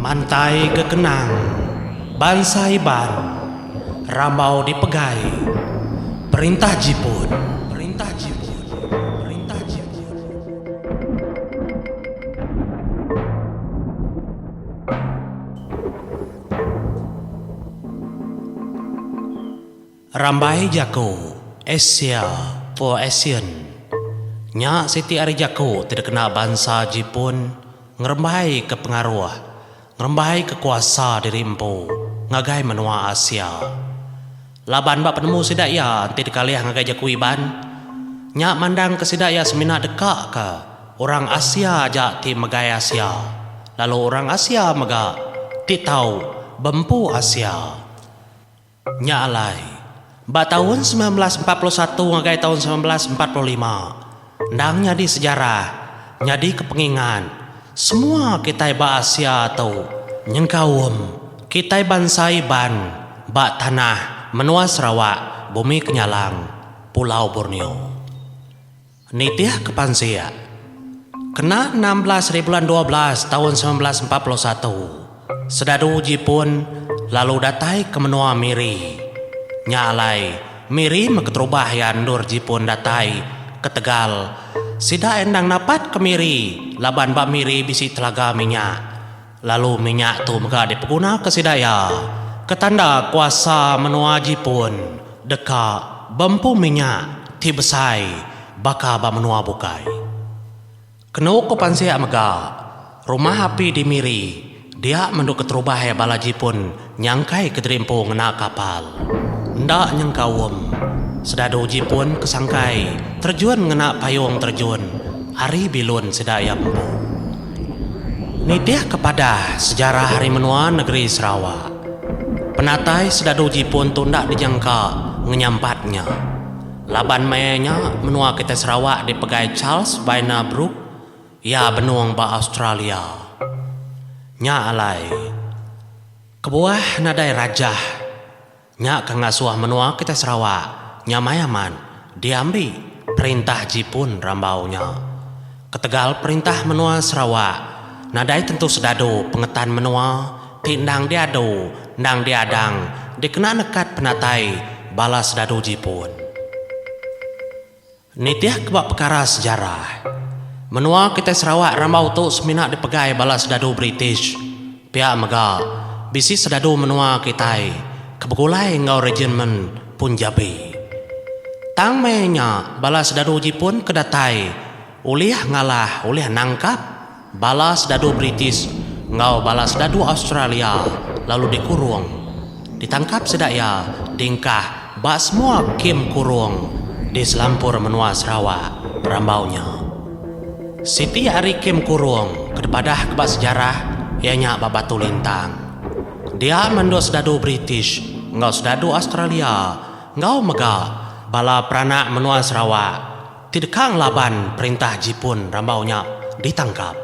Mantai ke kenang bansa Iban rambau dipegai perintah Jipun. Perintah Jipun. Perintah Jipun. Rambai jaku Asia for Asian nya siti ari jaku ti dikena bansa Jipun ngerembaika pengaruh, ngerembaika kuasa diri empu ngagai menua Asia. Laban ba penemu sida iya enti dikalih ngagai jaku Iban, nya mandangka sida iya semina dekaka orang Asia aja ti megai Asia lalu orang Asia mega ti tau bempu Asia. Nya alai, ba taun 1941 ngagai taun 1945, endang nyadi sejarah, nyadika pengingat semua kitai ba Asia tu nyengkaum kitai bansa Iban ba tanah menua Sarawak, Bumi Kenyalang, Pulau Borneo. Nitih ke pansik, kena 16 ribulan 12 taun 1941, sedadu Jipun lalu datai ke menua Miri. Nya alai, Miri meh keterubah iya endur Jipun datai ketegal sida endang napat ke Miri laban ba Miri bisi telaga minyak lalu minyak tu mega dipegunaka sida iya ke tanda kuasa menua Jipun deka bempu minyak ti besai baka ba menua bukai. Kenu ku pansik mega, rumah api di Miri dia mendu keterubah iya bala Jipun nyangkai ke diri empu ngena kapal. Enda nyengkaum sedadu Jipun ke sangkai terjun ngena payung terjun ari bilun sida iya empu. Nitihka padah sejarah ari menua negeri Sarawak, penatai sedadu Jipun tu enda dijangka ngenyampat nya. Laban maya nya menua kitai Sarawak dipegai Charles Vyner Brooke, iya benung ba Australia. Nya alai, kebuah nadai rajah Nya ke ngasuh menua kitai Sarawak nyamai amat diambi perintah Jipun rambau nya. Ketegal perintah menua Sarawak nadai tentu sedadu pengetan menua ti endang diadu endang diadang dikena nekat penatai bala sedadu Jipun. Nitih ke ba pekara sejarah, menua kitai Sarawak rambau tu semina dipegai bala sedadu British. Pia mega, bisi sedadu menua kitai ke begulai enggau Regimen Punjabi. Tang maya nya bala sedadu Jipun ke datai ulih ngalah ulih nangkap bala sedadu British enggau bala sedadu Australia lalu dikurung. Ditangkap sida iya diengkah ba semua kem kurung di selampur menua Sarawak rambau nya. Siti ari kem kurung ke dipadahka ba sejarah iya nya ba Batu Lintang. Dia meh endur sedadu British enggau sedadu Australia enggau mega bala peranak menua Sarawak ti deka ngelaban perintah Jipun rambau nya ditangkap.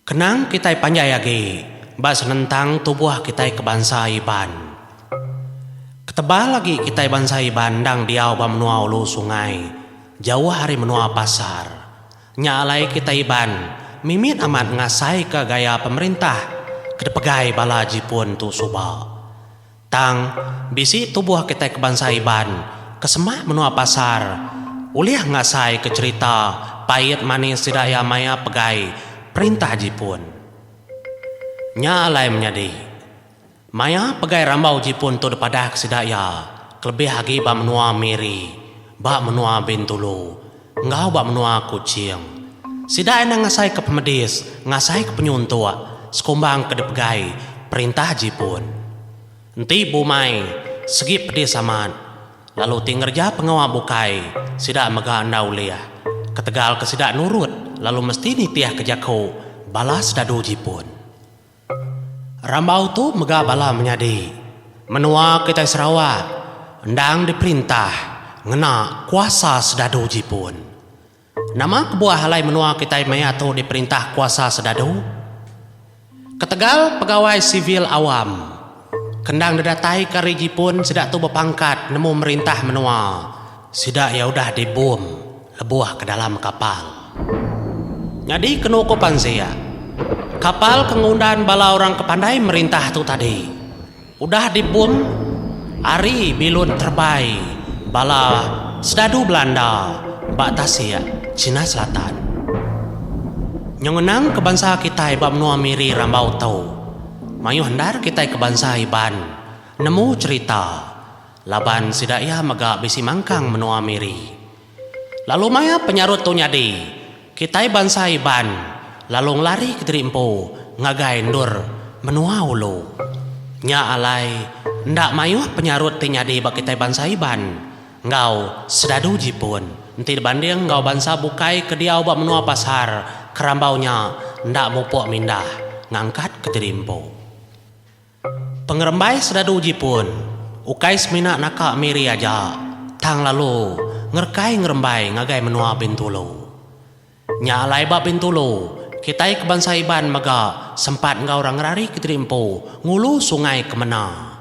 Kenang kitai panjai agi ba senentang tubuh kitai ke bansa Iban. Ketebal agi kitai bansa Iban endang diau ba menua ulu sungai, jauh ari menua pasar. Nya alai kitai Iban mimit amat ngasaika gaya pemerintah ke dipegai bala Jipun tu suba. Tang, bisi tubuh kitai ke bansa Iban ke semak menua pasar ulih ngasaika cherita pait manis sida iya maya pegai perintah Jipun. Nya alai menyadi, maya pegai rambau Jipun tu dipadahka sida iya kelebih agi ba menua Miri, ba menua Bintulu enggau ba menua Kuching. Sida enda ngasaika pemedis, ngasaika penyuntuk sekumbang ke dipegai perintah Jipun. Enti bumai segi pedis amat lalu ti ngereja pengawa bukai sida mega enda ulih ketegal ke sida nurut lalu mesti nitihka jaku bala sedadu Jipun. Rambau tu mega bala menyadi menua kitai Sarawak endang diperintah ngena kuasa sedadu Jipun. Nama kebuah alai menua kitai maya tu diperintah kuasa sedadu? Ketegal pegawai sivil awam ke endang dedataika ari Jipun sida tu bepangkat nemu merintah menua sida iya udah dibom lebuh ke dalam kapal. Nyadi kenu ku pansik. Kapal ke ngundan bala orang ke pandai merintah tu tadi udah dibom ari bilun terebai bala sedadu Belanda ba tasik China Selatan. Nyengenang ke bansa kitai ba menua Miri rambau tu, mayuh endar kitai ke bansa Iban nemu cherita laban sida iya mega bisi mangkang menua Miri. Lalu maya penyarut tu nyadi, kitai bansa Iban lalu ngelari kediri empu ngagai endur menua ulu. Nya alai enda mayuh penyarut ti nyadi ba kitai bansa Iban enggau sedadu Jipun enti dibanding enggau bansa bukai ke diau ba menua pasar ke rambau nya enda mupuk mindah ngangkat kediri empu. Pengerembai sedadu Jipun ukai semina naka Miri aja tang lalu ngerekai ngerembai ngagai menua Bintulu. Nya alai ba Bintulu, kitai ke bansa Iban mega sempat enggau orang ngerari kediri empu ngulu Sungai Kemena.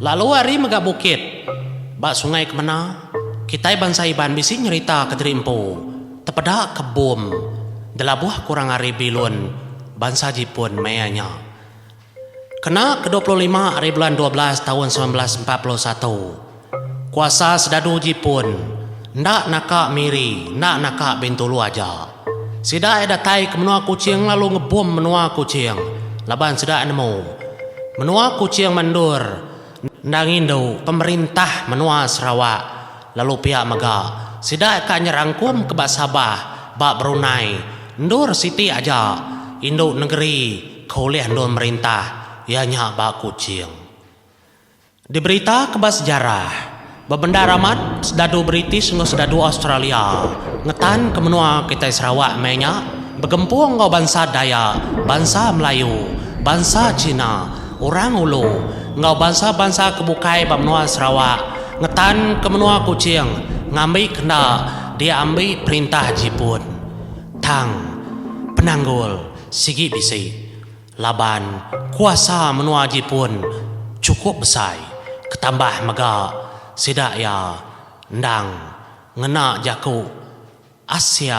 Lalu ari mega bukit ba Sungai Kemena, kitai bansa Iban bisi nyerita kediri empu tepeda ke bom delabuh kurang ari bilun bansa Jipun maya nya. Kena ke 25 ari bulan 12 taun 1941, kuasa sedadu Jipun enda naka Miri enda naka Bintulu aja. Sida iya datai ke menua Kuching lalu ngebom menua Kuching laban sida nemu menua Kuching meh endur enda ngindu pemerintah menua Sarawak lalu pia mega sida ka nyerangkum ke ba Sabah ba Brunei endur siti aja indu nengeri ke ulih endur merintah iya nya ba Kuching. Diberita ke ba sejarah, bebendar amat sedadu British enggau sedadu Australia ngetan ke menua kitai Sarawak meh nya begempung enggau bansa Dayak, bansa Melayu, bansa China, Orang Ulu enggau bansa-bansa ke bukai ba menua Sarawak ngetan ke menua Kuching ngambi kenda diambi perintah Jipun. Tang, penanggul sigi bisi. Laban kuasa menua Jipun chukup besai, ketambah mega sida iya endang ngena jaku Asia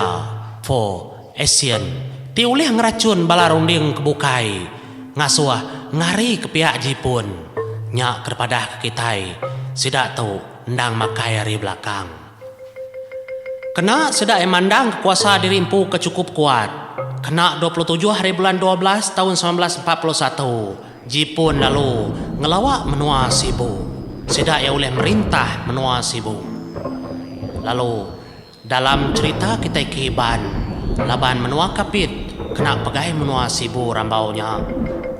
for Asian ti ulih ngerachun bala runding ke bukai ngasuh ngari ke piak Jipun nya ke dipadah ke kitai sida tu endang makai ari belakang. Kena sida iya mandangka kuasa diri empu ke chukup kuat. Kena 27 hari bulan 12 taun 1941, Jipun lalu ngelawa menua Sibu. Sida iya ulih merintah menua Sibu. Lalu dalam cherita kitai ke Iban, laban menua Kapit kena pegai menua Sibu rambau nya,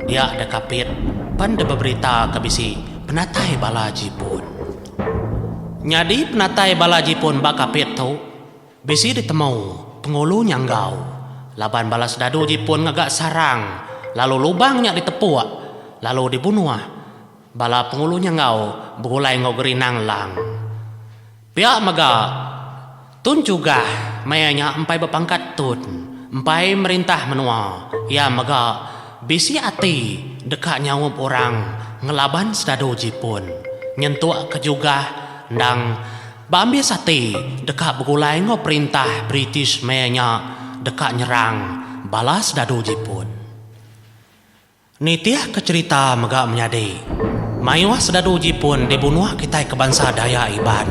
dia da Kapit pen da beberita ke bisi penatai bala Jipun. Nyadi penatai bala Jipun ba Kapit tu bisi ditemu Pengulu Nyanggau laban bala sedadu Jipun ngaga sarang lalu lubang nya ditepuk lalu dibunuh bala Pengulu Nyanggau begulai enggau Gerinang Lang. Pia mega Tun Jugah maya nya empai bepangkat Tun empai merintah menua iya mega bisi ati deka nyaup orang ngelaban sedadu Jipun nyentuk ke Jugah endang beambis ati deka begulai enggau perintah British maya nya deka nyerang bala sedadu Jipun. Nitihka cherita mega menyadi, mayuh sedadu Jipun dibunuh kitai ke bansa Dayak Iban.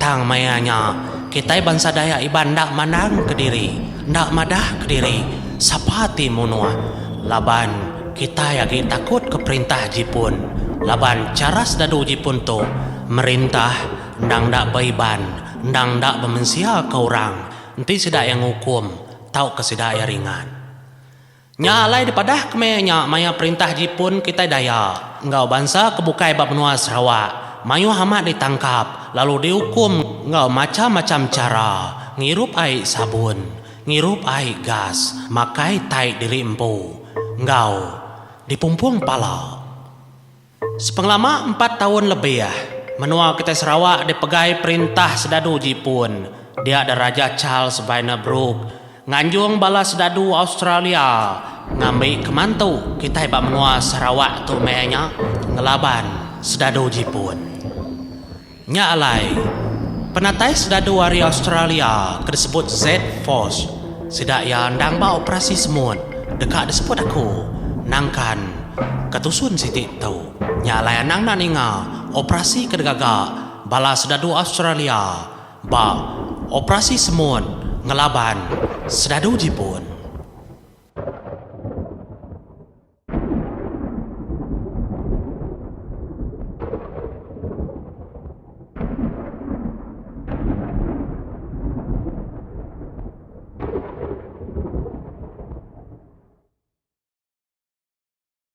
Tang maya nya, kitai bansa Dayak Iban enda mandangka diri, enda madahka diri sapa ti munuh laban kitai agi takutka perintah Jipun laban chara sedadu Jipun tu merintah endang enda beiban, endang enda bemensia ke orang enti sida iya ngukum tauka sida iya ringat. Nya alai dipadah ke maya nya maya perintah Jipun kitai Dayak enggau bansa ke bukai ba menua Sarawak mayuh amat ditangkap lalu diukum enggau macham-macham chara ngirup ai sabun, ngirup ai gas, makai tai diri empu enggau dipumpung pala. Sepengelama empat taun lebih, menua kitai Sarawak dipegai perintah sedadu Jipun dia da Raja Charles Vyner Brooke nganjung bala sedadu Australia ngambi ke mantu kitai ba menua Sarawak tu meh nya ngelaban sedadu Jipun. Nya alai, penatai sedadu ari Australia ke disebut Z-Force sida iya endang ba operasi semut. deka disebut aku nangkan ke tusun siti tu. Nya alai anang enda ninga operasi ke digaga bala sedadu Australia ba Operasi Semut ngelaban sedadu Jipun.